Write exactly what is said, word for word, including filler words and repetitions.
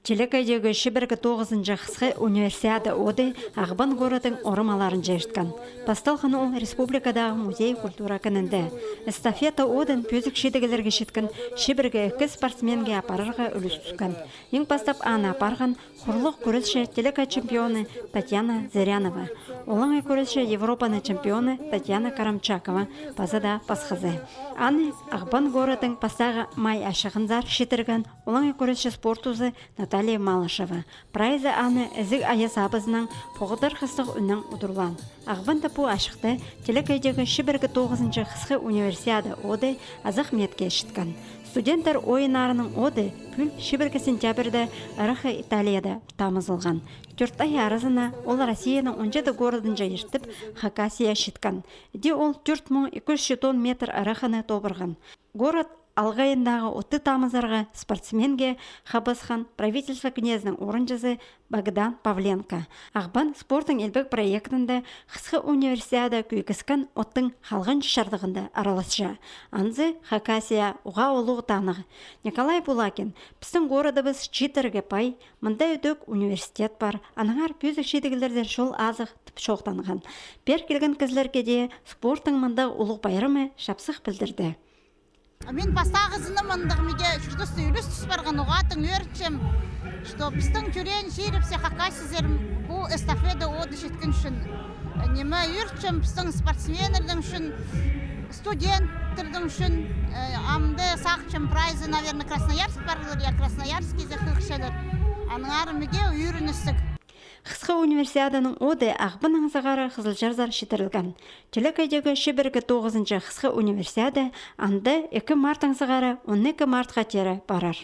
Телекейдегі чибіргі тоғызынҷы хысхы универсиада оды Ағбан городтың орамаларынҷа ирткен. Пасталған ол республикадағы музей культура кінінде. Эстафета одын пӧзік чидіглерге читкен чибіргі ікі спортсменге апарарға ӱлӱс тӱскен. Иң пастап аны апарған хурлуғ кӱресчі, телекей чемпионы Татьяна Зырянова. Олаңай кӱресчі Европаны чемпионы Татьяна Карамчакова, паза даа пасхазы. Аны Ағбан городтың пастағы май ачығынзар читірген олаңай кӱресчі спорт узы Наталья Малышева. Прайзы аны ізіг ая сабызынаң, поғдархастығ ӱннең удурлаан. Ағбанда пу ачыхты телекейдегі чибіргі тоғызынҷы хысхы универсиада оды азах миитке читкен. Студенттер ойыннарының оды пӱӱл чибіргі сентябрьде ыраххы Италияда тамызылған. Тӧрт ай аразына ол Россияның он читі городынҷа иртіп, Хакасия читкен. Іди ол тӧрт муң ікі чӱс читон метр ыраххыны тобырған. Город алғайындағы отты тамызарға спортсменге хабасхан правительство кнезінің орынҷызы Богдан Павленко. Ағбан спорттың илбек проектінде хысхы универсиада кӧйкескен оттың халған чардығында араласча. Анзы Хакасия уғаа улуғ танығ. Николай Булакин: «Пістің городыбыс чииттерге пай, мында ідӧк университет пар, аннаңар пӧзік чидіглердең чол азых», — тіп чоохтанған. Пеер килген кізілерге дее спорттың мындағ улуғ пайрамы чапсых пілдірді. Мин пастағызынаң мындағ миге чуртаста ӱлӱс тӱс парған, уғаа тың ӧрінчем, что пістің тӧреен чирібіске хакасизер пу эстафета оды читкен ӱчӱн. Ниме ӧрінчем пістің спортсменнернің ӱчӱн, студенттернің ӱчӱн, э, амды сағынчам, прайзы, наверное, Красноярск парарлар, я, Красноярскизе хығырчалар. Аннаңар миге ӧріністіг. Хысхы универсиаданың оды Ағбан аңзағары Хызылчарзар читірілген. Телекейдегі чибіргі тоғызынҷы хысхы универсиада анда ікі март аңзағары он ікі мартха теере парар.